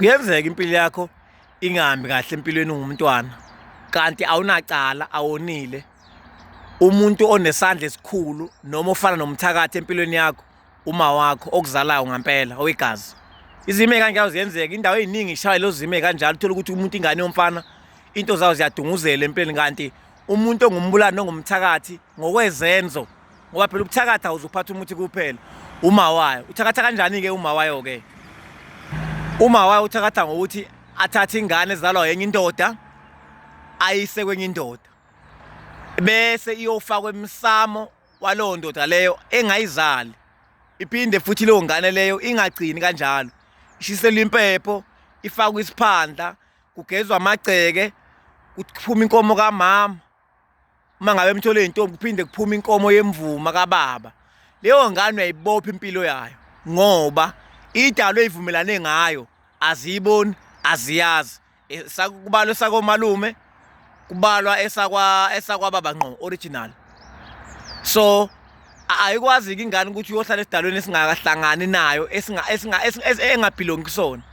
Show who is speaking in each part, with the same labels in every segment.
Speaker 1: Kuyenzeka impilo yakho ingahambi kahle empilweni ungumntwana kanti awunacala awonile. Umuntu onesandla esikhulu noma ofana nomthakathi empilweni yakho uma wakho okuzalayo ngampela owegazi. Izimo ey'kanjalo ziyenzeka indawo ey'ningi ishaya lezo zimo ey'kanjalo uthole ukuthi umuntu ingane yomfana into zawo ziyadunguzela empilweni kanti umuntu ongumbulali nongumthakathi ngokwezenzo ngoba phela ubuthakathi awuzuphatha umuthi kuphela uma wayo uthakatha kanjani-ke uma wayo-ke uma wayo uthakatha ngokuthi athathe ingane ezalwa yenye indoda ayise kwenye indoda bese iyofakwa emsamo walowo ndoda leyo engayizali iphinde futhi leyo ngane leyo ingagcini kanjalo ishiselwe impepho ifakwe isiphandla kugezwa amagceke kuphuma inkomo kamama uma ngabe emthole intombi kuphinde kuphume inkomo yemvuma kababa leyo ngane uyayibopha impilo yayo ngoba idalo eyivumelane ngayo aziyiboni aziyazi kubalwa esakomalume kubalwa esakwa esakwababa ngqo original so ayikwazi-ke ingane ukuthi uyohlala esidalweni esingakahlangani nayo engabhilongi kusona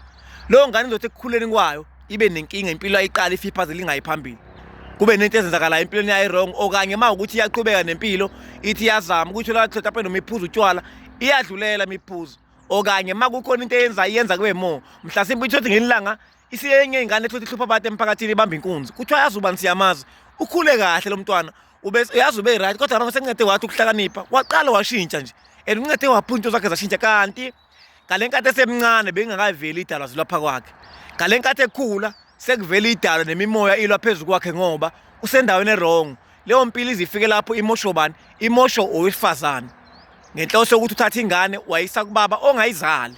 Speaker 1: leyo ngane izothi ekukhuleni kwayo ibe nenkinga impilo ayiqala ifiphaze lingayi phambili kube nento ezenzakalayo empilweni yayo wrong okanye uma ukuthi iyaqhubeka nempilo ithi iyazama ukuthi ulathatha noma iphuza utshwala iyadlulela imiphuzo okanye uma kukhona into eyenza iyenza kube more mhlasimbe ithothi ngelinye ilanga isiyenye ingane ethi ihlupha abantu emphakathini ibamba inkunzi kuthiwa yazi ubani siyamazi ukhule kahle lo mntwana ube yazi ube right kodwa manje sencede wathi ukuhlakanipha waqala washintsha nje and uncede waphuma into zakhe zashintsha kanti ngale nkathi esemncane bengakaveli idalwa zilapha kwakhe ngale nkathi ekhula sekuvela idalwa nemimoya ilwa phezu kwakhe ngoba usendaweni erong leyo mpilo izifike lapho imosho bani imosho owesifazane ngenhloso yokuthi uthathe ingane wayisa kubaba ongayizali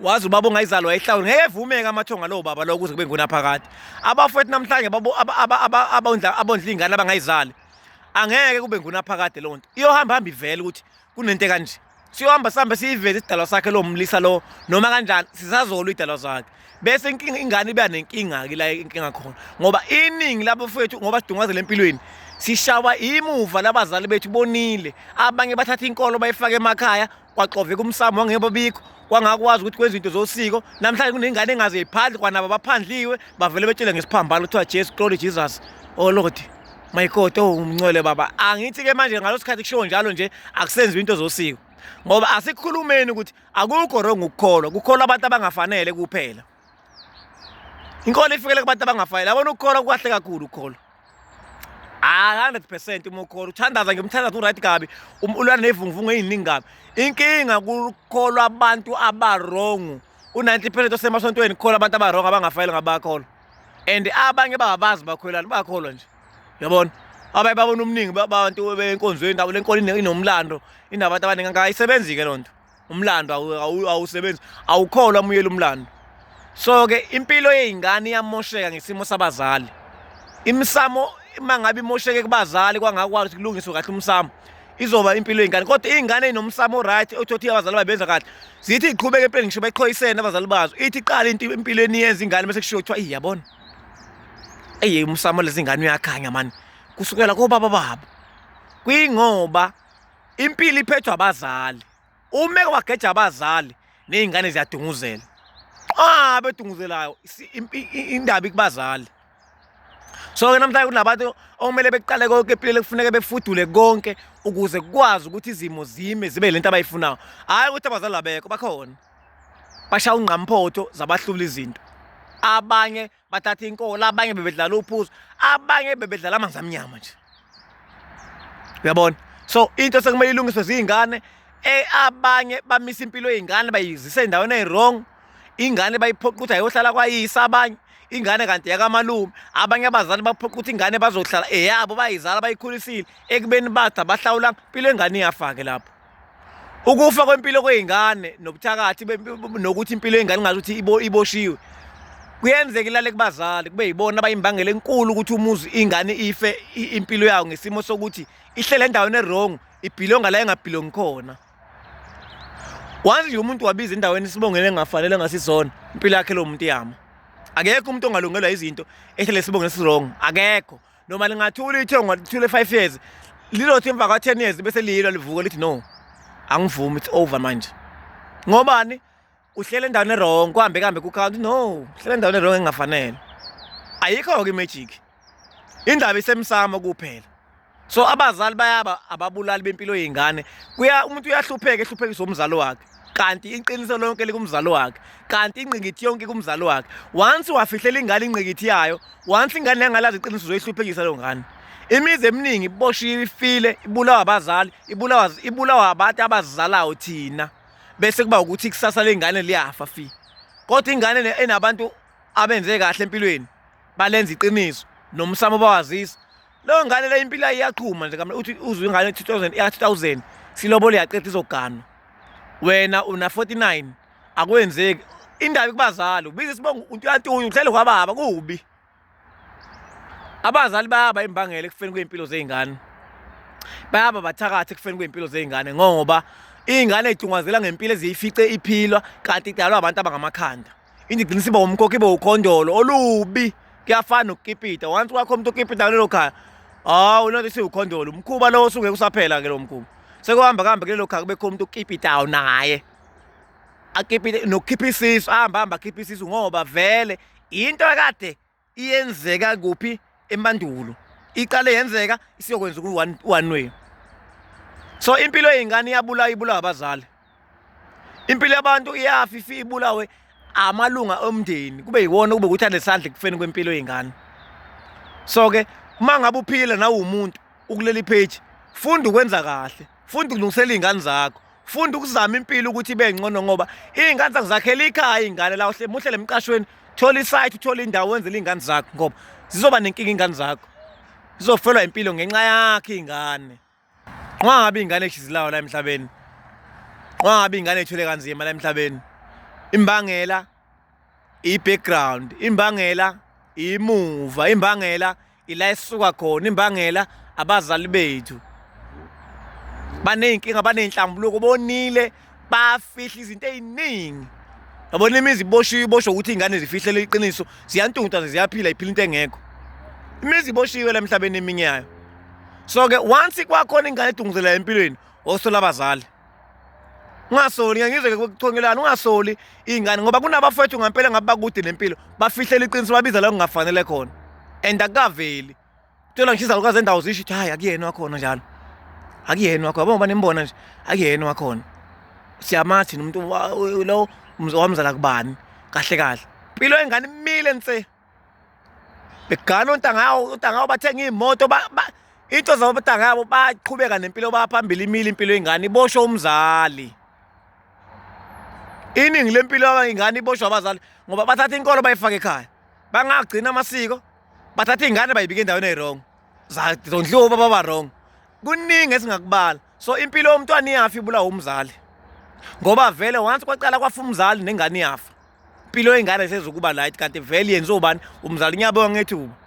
Speaker 1: wazi ubaba ongayizali wayehlawula ngeke evumeke amathonga lowo baba lowo kuze kube ngunaphakade abafowethu namhlanje abondla abondla iy'ngane abangayizali angeke kube ngunaphakade leyo nto iyohamba hamba ivele ukuthi kunento ekanje siyohamba sihambe siyiveze isidalwa sakhe lowo mlisa lo noma kanjani sisazolwa idalwa zakhe bese inkinga ingane iba nenkinga-ke la inkinga khona ngoba iningi labafowethu ngoba sidungazela empilweni sishawa imuva labazali bethu bonile abanye bathatha inkolo bayifake emakhaya kwaxoveka umsamo wangeke bikho kwangakwazi ukuthi kwenza into zosiko namhlanje kunengane engaze iphandle kwanabo abaphandliwe bavele betshele ngesiphambano kuthiwa Jesu glory Jesus oh Lord my God oh umncwele baba angithi ke manje ngalo sikhathi kushiwo njalo nje akusenziwa into zosiko ngoba asikhulumeni ukuthi akukho wrong ukukholwa kukholwa abantu abangafanele kuphela inkolo ifikele kubantu abangafanele yabona ukukholwa kukahle kakhulu ukukholwa Ah 100% uma ukholwa uthandaza ngomthandazo uright kabi um, ulwa nevunguvungu eziningi kabi inkinga kukholwa abantu abarong u-90% osemasontweni kukholwa abantu abarong abangafayeli ngabakholwa and abanye bangabazi bakholelani bakholwa nje yabona abaye babona umningi babantu benkonzweni ndaba lenkolo inomlando inabantu abaningi angayisebenzi-ke loo nto umlando awusebenzi awukholwa muyela umlando so ke impilo yey'ngane iyamosheka ngesimo sabazali imisamo uma ngabe imosheke kubazali kwangakwazi ukuthi kulungiswe kahle umsamo izoba impilo yey'ngane kodwa iy'ngane ey'nomsamo right othothi abazali babenza kahle zithi iqhubeke empilweni ngisho beqhoyisene abazali bazo ithi iqala into impilo eniyenza ingane bese kushiwo kuthiwa iyabona eye umsamo lezi ngane uyakhanya mani kusukela kobaba babo kuyingoba impilo iphethwe abazali uma wageja abazali nezingane ziyadunguzela ah bedunguzelayo indaba ikubazali so ke namhlanje kunabantu okumele beqale konke empilweni kufuneka befudule konke ukuze kukwazi ukuthi izimo zime zibe lento abayifunayo hhayi ukuthi abazali abekho bakhona bashaya ungqamphotho zabahlula izinto abanye bathatha inkolo abanye bebedlala uphuzo abanye bebedlala amanzi amnyama nje uyabona so into sekumele ilungiswe ziy'ngane e abanye bamisa impilo yey'ngane bayizisa ey'ndaweni ey'wrong ingane bayiphoqa ukuthi ayohlala kwayisa abanye ingane kanti yakamalume abanye abazali baphoqa ukuthi ingane bazohlala eyabo bayizala bayikhulisile ekubeni bathi abahlawulanga impilo yengane iyafake lapho Ukufa kwempilo kwey'ngane nobuthakathi nokuthi impilo yengane ingazi ukuthi iboshiwe kuyenzeka ilale kubazali kube yibona abayimbangela enkulu ukuthi umuzi ingane ife impilo yawo ngesimo sokuthi ihlele endaweni erong ibhilonga la engabhilongi khona once nje umuntu wabiza endaweni isibongelo engafanele ngasizona impilo yakhe lo muntu iyama akekho umuntu ongalungelwa izinto ehlele isibongelo esirong akekho noma lingathula ithongo lithule 5 years lilothi emva kwa 10 years bese liyilwa livuka lithi no angivumi it's over manje ngobani Uhlele endaweni e-wrong, kuhambe kuhambe ku-count. No, uhlele endaweni e-wrong engafanele. Ayikho-ke i-magic. Indaba isemsamo kuphela. So abazali bayaba ababulali bempilo yey'ngane. Kuya umuntu uyahlupheka ehluphekiswa umzali wakhe. Kanti iqiniso lonke likumzali wakhe. Kanti ingqikithi yonke ikumzali wakhe. Once wafihlela ingane ingqikithi yayo, once ingane yangalazi iqiniso uzoyihluphekisa leyo ngane. Imizi eminingi iboshiwe ifile, ibulawa abazali, ibulawa ibulawa abantu abazalayo thina. Bese kuba ukuthi ikusasa lengane liyafa fi. Kodwa ingane enabantu abenze kahle empilweni balenza iqiniso nomsamo bawazisa leyo ngane le impilo iyaqhuma nje kambe uthi uzwe ingane 2000 ya 2000 silobole yaqeda izoganwa wena una 49 akwenzeki indaba kubazali ubiza isibongo untuyatunya uhlele kwababa kubi abazali bayaba imbangela ekufeni kwey'mpilo zey'ngane bayaba bathakathi ekufeni kwey'mpilo zey'ngane ngoba iy'ngane ey'dungazela ngempilo eziyifice iphilwa kanti idalwa abantu abangamakhanda into igcina isiba umkhokha ibe ukhondolo olubi kuyafana nokukipita once kwakho umuntu okipita kulelo khaya hawu lento isiwukhondolo umkhuba lowo usungeke usaphela-ke lowo mkhuba sekuhamba kuhambe kulelo khaya kube khona umuntu okipitayo naye akipite nokukhipha isisu ahamba hamba akhipha isisu ngoba vele into ekade iyenzeka kuphi emandulo iqale yenzeka isiyokwenza ku one, one way so impilo yey'ngane iyabulawa ibulawa abazali impilo yabantu iyafa ife ibulawe amalunga omndeni kube yiwona kube ukuthi anesandla ekufeni kwempilo yey'ngane so-ke uma ngabe uphila nawe umuntu ukuleli page funda ukwenza kahle funda ukulungisela iy'ngane zakho funda ukuzama impilo ukuthi ibe ngcono ngoba iy'ngane zakho zakhela ikhaya iy'ngane la muhlele emqashweni thola isaythi uthole indawo wenzele iy'ngane zakho ngoba zizoba nenkinga iy'ngane zakho zizofelwa impilo ngenxa yakho iy'ngane nqwabe iy'ngane eshizilayo la emhlabeni nqwabe iy'ngane ey'thwele kanzima la emhlabeni imbangela i-background imbangela imuva imbangela ila esisuka khona imbangela abazali bethu baney'nkinga baney'nhlambuluko bonile bafihla izinto ey'ningi yabona imizi iboshiwe iboshwe ukuthi iy'ngane zifihlele iqiniso ziyantunta ziyaphila iphila into engekho imizi iboshiwe la emhlabeni eminye yayo so-ke once kwakhona ingane edunguzela empilweni osola abazali ungasoli ngeke ngizwe kuchongelana ungasoli iy'ngane ngoba kunabafowethu ngampela ngabe bakude nempilo bafihlela iqiniso babiza la kungafanele khona and akukaveli thola ngisho izalukazi endawo zisho ukuthi hhayi akuyena wakhona njalo akuyena wakhona yabo ngoba nimbona nje akuyena wakhona siyamathi nomuntu lo wamzala kubani kahle kahle impilo yengane imile nse begana ontanga ontanga bathenga iy'moto into zabo ontanga yabo baqhubeka nempilo baphambili imile impilo yengane iboshwe umzali iningi lempilo yengane iboshwe abazali ngoba bathatha inkolo bayifake ekhaya bangagcina amasiko bathatha iy'ngane bayibike endaweni eyi-wrong zondliwa obaba ba-wrong kuningi esingakubala so impilo yomntwana iyafa ibulawa umzali ngoba vele once kwaqala kwafa umzali nengane iyafa impilo yengane sezokuba light kanti vele yenziwa ubani umzali ngiyabonga ngethuba.